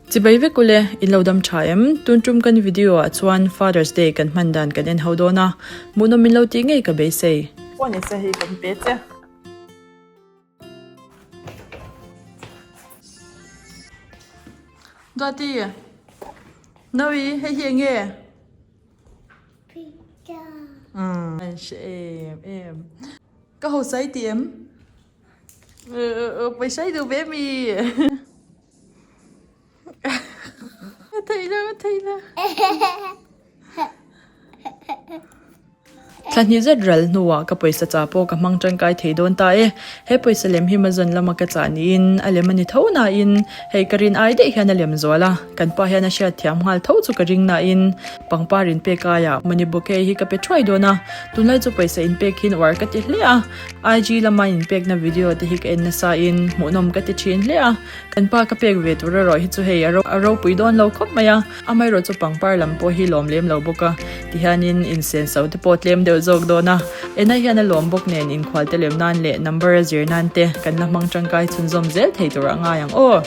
Chibai vek ule, in lo dam tha em? Tun tum kan video ah chuan Father's Day kan hman dan kan en ho dawn a, hmuhnawm in lo tih ngei ka beisei. Pawh ni se hei kan pe che. Duati, Nawi, hei hi eng nge? Pizza. Umm, an hre em em. Ka hausa i ti em? Pawisa i duh ve mi? A theih lo, a theih lo. Thla hnih zet ral hnuah ka pawisa chah pawh ka hmang tangkai thei dawn ta e. He pawisa lem hi Amazon lama ka chah niin a lem a ni tho nain hei ka rin ai daih hian a lem zual a, kan pa hian a hriat thiam nghal tho chu ka ring nain pangpar inpek aiah money bouquet hi ka pe thuai dawn a, tunlai chu pawisa inpek hian uar ka ti hle a, IG lama inpekna video te hi ka en nasa in hmuhnawm ka ti thin hle a. Kan pa ka pek ve tur erawh hi chu hei a ropui dawn lo khawp mai a, amaherawh chu pangpar lam pawh hi lawm lem lo bawk a, tihianin insenso te pawh tlem deuh zawk dawn a, enai hian a lawm bawk nen inkhual te lem nan leh number a zir nan te kan la hmang tangkai chhunzawm zel thei tur a ngai ang aw.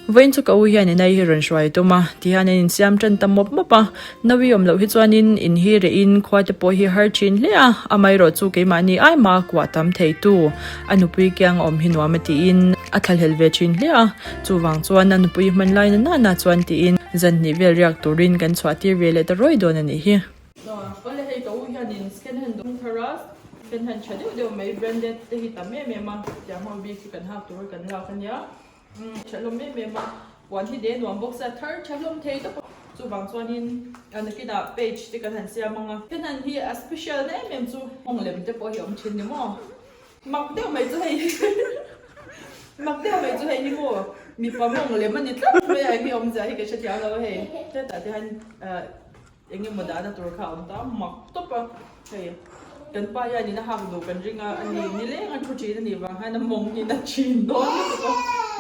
Vawiin chu ka u hian inai hi rawn hruai tum a, tihian an insiam tan ta mawp mawp a. Nawi awm loh hi chuanin in hi rehin khua te pawh hi har thin hle a, amaherawh chu keimahni ai mah a kuah tam thei tu a nupui kiang a awm hi nuam a tiin a thlahlel ve thin hle a, chuvang chuan a nupui hman lai na nana chuan tiin zan hnih vel riak turin kan chhuah tir ve leh ta rawi dawn a nih hi. Awle hei ka u hianin second hand dawng thar a, second hand tha deuh deuh mai branded te hi tam em em a, tiang ho bik hi kan hak tur kan lak a nia. Tha hlawm em em a, puan hi de nuam bawk se a thar tha hlawm thei tawp a, chuvang chuanin nakinah page te kan han siam ang a, henan hi a special na em em chu mawng lem te pawh hi a awm thin ni maw, mak deuh mai chu hei mak deuh mai chu hei hi maw mipa mawng lem a ni tlat mai a eng nge awmzia hi ka hrethiam lo a hei hetah te hian ah. Eng emaw dahna tur kha a awm ta mak tawp a, hei kan pa hianin a hak duh kan ring a, ani nileng a thu thin a nih vang hian a mawng hi a thin dawn lutuk a,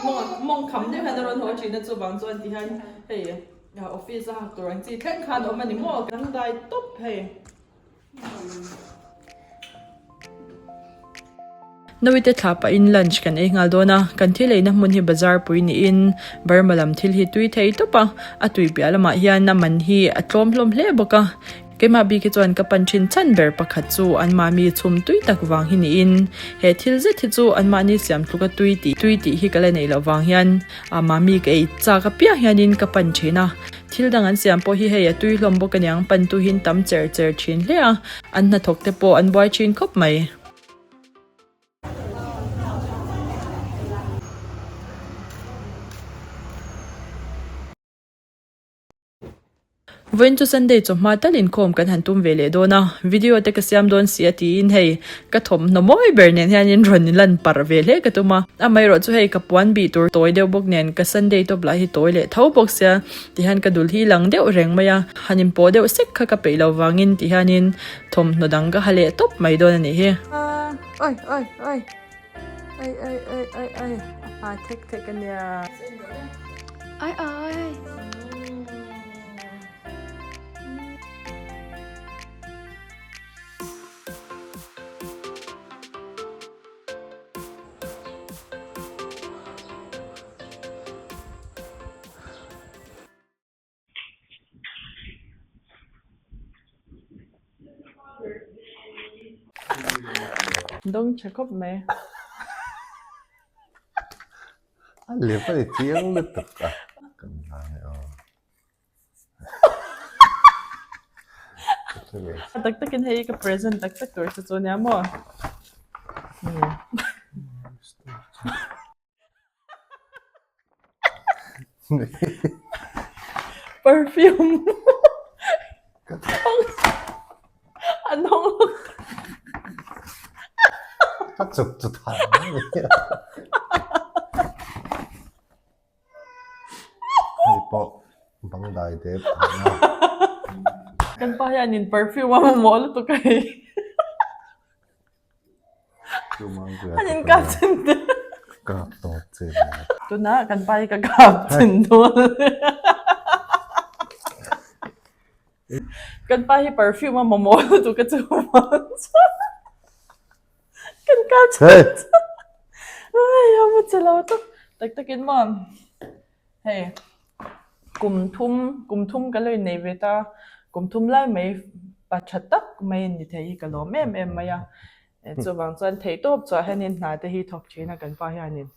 mawng mawng kham deuh hian a rawn haw thin a chuvang chuan ti hian hei office a hak tur ang chi thleng khan a awm a ni maw kan dai tawp hei. Nawite thla pahin lunch kan ei nghal dawn a, kan thil eina hmun hi bazar pui niin Burma lam thil hi tui thei tawp a, a tui piah lamah hian a man hi a tlawm hlawm hle bawk a. Keimah bik hi chuan ka pan thin chhan ber pakhat chu anmahni chhum tui tak vang hi niin he thil zet hi chu anmahni siam tluka tui tih tui tih hi ka la neih loh vang hian a mami ka ei chak apiang hianin ka pan thin a. Thil dang an siam pawh hi hei a tui hlawm bawk aniang pan tuhin tam cher cher thin hle a, an hnathawk te pawh an buai thin khawp mai. Vawiin chu Sunday chawhma tal inkhawm kan han tum ve leh dawn a, video te ka siam dawn si a tiin hei ka thawmhnaw mawi ber nen hianin rawn lan parh ve hle ka tum a, amaherawh chu hei ka puan bih tur tawi deuh bawk nen ka Sunday tawp lah hi tawi leh tho bawk sia tihian ka dul hi lang deuh reng mai a, han inpawh deuh sek kha ka peih lo vangin tihianin thawmhnaw dang ka ha leh tawp mai dawn a nih hi. Oi oi oi oi oi oi oi oi a pa thek thek a nia. Oi oi. Dawng tha khawp mai. A lem a ni chiang lutuk a. Kan ngai aw. A tak takin hei ka present tak tak tur chu chu nia maw. Perfume a nawng lawk Ka chuk chu tha. pawh bang dai dep ang a. Kan pa hianin perfume a mamawh lutuk a hei. An in kap chin te. Kap tawp che nia. Tunah kan pa hi ka kap chin dawn. Kan pa hi perfume a mamawh lutuk a chu Kan kap chin. Ai a mu che lo tak tak takin maw. Hei kum thum kum thum ka lo innei ve ta kum thum lai mai pa tha tak mai a ni thei hi ka lawm em em mai a chuvang chuan theihtawp chhuah hianin hna te hi thawk thin a kan pa hianin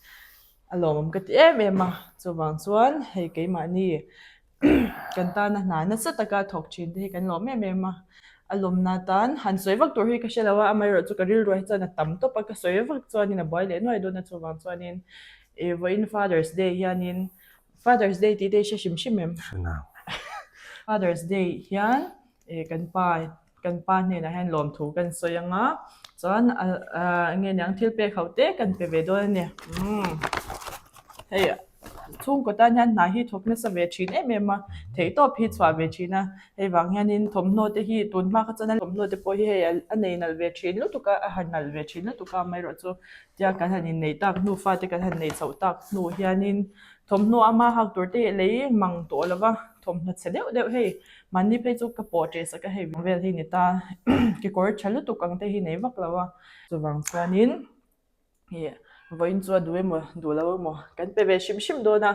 a lawmawm ka ti em em a chuvang chuan hei keimahni kan tana hna nasa taka thawk thin te hi kan lawm em em a a lawmna tan han sawi vak tur hi ka hre lo a amaherawhchu ka rilru ah hi chuan a tam tawp a ka sawi vak chuanin a buai leh nuai dawn a chuvang chuanin Ih vawiin Father's Day hianin Father's Day tih te hi hre hrim hrim em? Hre nang. Father's Day hian ih kan pa kan pa hnenah hian lawmthu kan sawi ang a, chuan eng nge niang thil pek ho te kan pe ve dawn a ni. Umm hei chhungkaw tan hian hna hi thawk nasa ve thin em em a, theihtawp hi chhuah ve thin a, hei vang hianin thawmhnaw te hi tun hma kha chuan thawmhnaw te pawh hi hei a nei nalh ve thin lutuk a, a ha nalh ve thin lutuk a amaherawhchu Tia kan han inneih tak hnu, fate kan han neih chhoh tak hnu hianin thawmhnaw ama hak tur te hi lei mang tawh lo va, thawmhnaw chhe deuh deuh hei mahni phei chu ka pawh ṭeh sak a hei vel hi ni ta kekawr ṭha lutuk ang te hi nei vak lo a, chuvang chuanin ih vawiin chu a duh emaw duh lo emaw kan pe ve hrim hrim dawn a.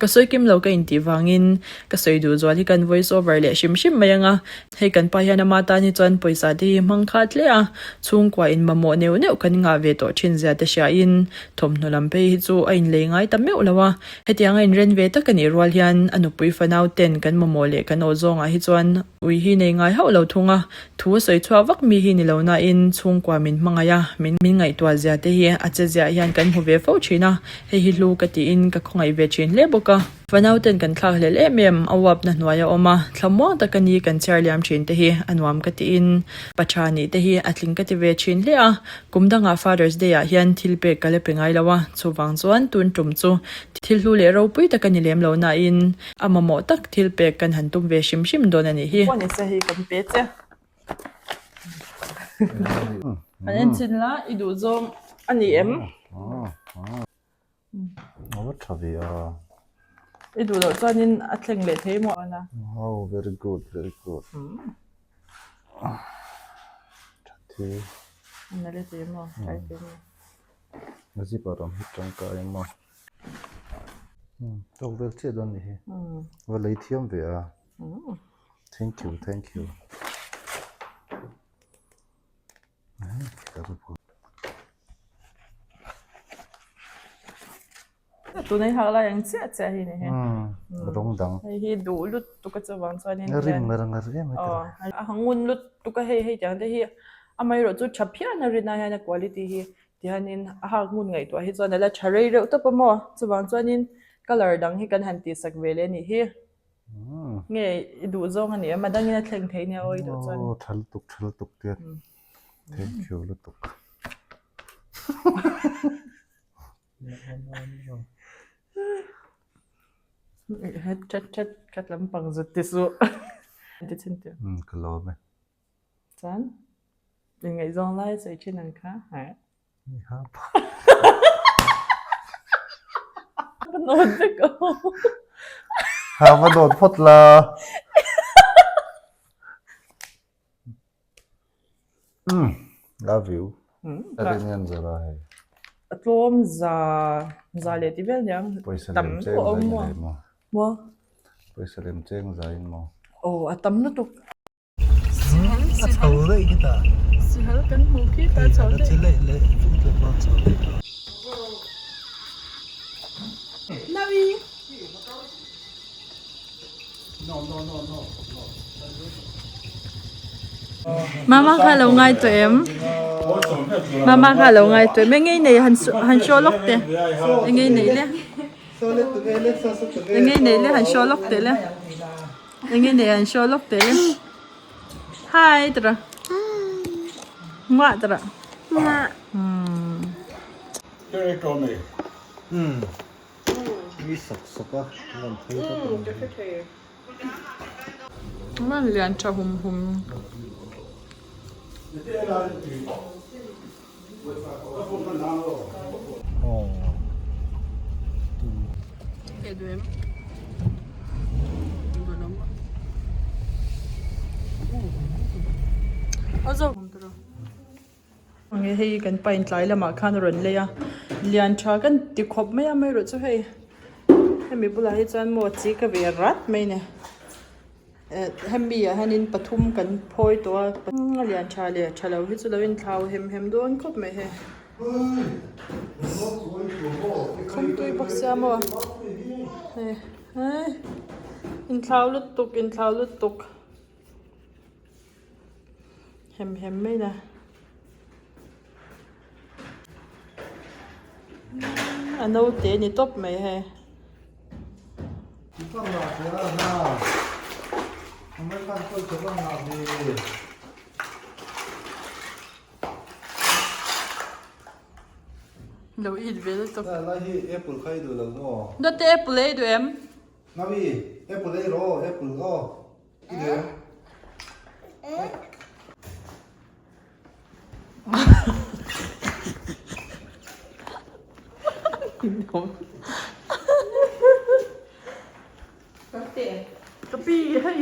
Ka sawi kim lo ka intih vangin ka sawi duh zual hi kan voice over leh hrim hrim mai ang a, hei kan pa hian ama tan hi chuan pawisa te hi hmang khat hle a, chhungkua in mamawh neuh neuh kan ngah ve tawh thin zia te hria in thawmhnaw lam phei hi chu a inlei ngai ta meuh lo a, hetiang a inren ve tak a nih rual hian a nupui fanau ten kan mamawh leh kan aw zawngah hi chuan ui hi nei ngai hauh lo thung a, thu a sawi chhuak vak mi hi ni lo nain chhungkua min hmangaih a, min ngaihtuah zia te hi a che ziah hian kan hmu ve fo thin a. Hei hi hlu ka tiin ka khawngaih ve thin hle bawk a. Fanau ten kan thlak hlel em em, a uapna hnuai a awm a, thlamuang taka ni kan chhiar liam thin te hi a nuam ka tiin pa tha nih te hi a tling ka ti ve thin hle a. Kum dangah Father's Day ah hian thil pek ka la pe ngai lo a, chuvang chuan tun tum chu thil hlu leh ropui tak a ni lem lo nain a mamawh tak thil pek kan han tum ve hrim hrim dawn a nih hi. Pawh nise hei kan pe che. An en chin la i duh zawng a ni em? A va tha ve a. I duh loh chuanin a thleng leh thei maw? Oh very good very good. Tha thi. A nalh e maw? Tha e maw? A zip a ram hi tangkai maw? Tawk vel chiah dawn ni hi. Va lei thiam ve a. Thank you, thank you. Tuna i hak lai ang chiah chiah hi ni hi. Rawng dang. Hei hi duh lutuk a chuvang chuanin hian. Rim ngar ngar em mai tawh. A ngun lutuk a hei hei tiang te hi amaherawh chu tha phian a rin a hian a quality hi tihianin a hak ngun ngaihtuah hi chuan a la tha rei reuh tawp a maw chuvang chuanin colour dang hi kan han tihsak ve leh a nih hi. Nge i duh zawng a ni em? A dangin a thleng thei nia aw i duh chuan. Aw tha lutuk tha lutuk te. Thank you lutuk. That that khat lampang zut ti suh. Ti chhin teh. Ka lawm e. Chuan inngaihzawng lai sawi thin ang kha. Ka nawt vek aw. Ha va nawt phawt la. Love you. A rin ngan zara hei. A tlawm za za leh ti vel niang. Pawisa lem cheng za in leh maw. Maw? Pawisa lem cheng za in maw. Aw a tam lutuk. A chho daih khi ta. Sihal kan hmuh khi ta chho daih. Che leh leh chung tlem a chho daih ta. Nawi. Mama kha lo ngai tawh em? Mama kha lo ngai tawh em? Engei nei han han show lawk teh. Engei nei le. Engei nei le han show lawk teh le. Enge nei an show lawk teh le. Hi tara. Ngah tara. Ngah. Hmm. Nui sawk sawk a, lan phei tlat ang Ka hre thei. Man lian tha hum hum. Nge hei kan pa in tlai lamah khan a rawn lei a lian tha kan ti khawp mai a amaherawh chu hei hemi bulah hi chuan maw chi ka ve rat mai a ni eh hemi ah hianin pathum kan phawi tawh a a lian tha leh tha lo hi chu lo inthlau hem hem dawn khawp mai hei khawmtui bawk sia maw hei hei inthlau lutuk inthlau lutuk. Hem hem mai na. A naute ni tawp mai hei. Lo it ve lutuk. Dawt te apple ei duh em? Apple ei rawh apple aw. Ka pi hei.